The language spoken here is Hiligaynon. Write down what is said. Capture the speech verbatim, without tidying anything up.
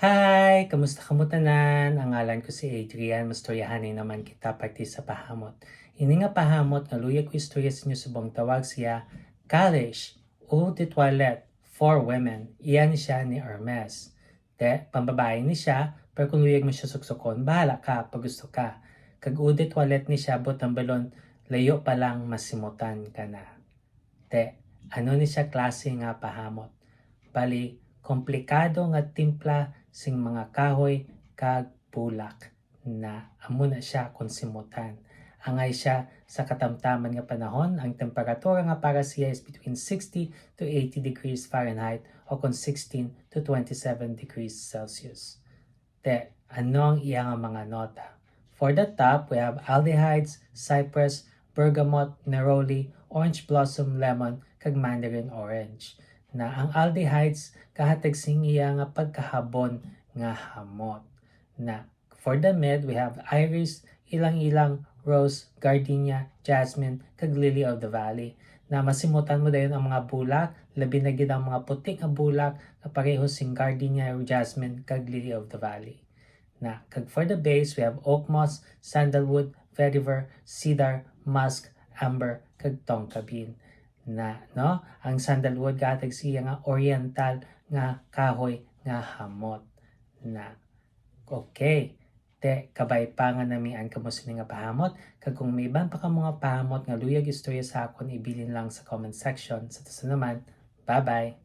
Hi! Kamusta kamo tanan? Ang ngalan ko si Adrian. Mastoryahanay naman kita parte sa pahamot. Ini nga pahamot nga luyag ko istorya sa inyo subong tawag siya Calish Eau de Toilette for Women. Iya ni siya ni Hermes. Te, pambabae ni siya, pero kung luyag mo siya suksukon, bahala ka pag gusto ka. Kag Eau de Toilette ni siya, but ang balon, layo pa lang masimutan ka na. Te, ano ni siya klase nga pahamot? Bali, komplikado nga timpla sing mga kahoy kag bulak na amo na siya kon simutan. Angay siya sa katamtaman nga panahon, ang temperatura nga para siya is between sixty to eighty degrees Fahrenheit o kon sixteen to twenty-seven degrees Celsius. Te, ano ang iya nga mga nota? For the top, we have aldehydes, cypress, bergamot, neroli, orange blossom, lemon, kag mandarin orange. Na ang aldehydes gahatag sing iya nga pagkahabon nga hamot. Na for the mid, we have iris, ilang-ilang, rose, gardenia, jasmine, kag lily of the valley. Na masimutan mo dayon ang mga bulak, labi na gid ang mga puti nga bulak nga pareho sing gardenia, jasmine, kag lily of the valley. Na kag for the base, we have oak moss, sandalwood, vetiver, cedar, musk, amber, kag tonka bean. Na, no? Ang sandalwood gahatag siya nga oriental nga kahoy nga hamot. Na, okay. Te, kabay pa nga namian kamo sini nga pahamot, kag kung may iban pa kamo nga pahamot nga luyag istorya sa akon, ibilin lang sa comment section. Sa tusa naman, bye-bye!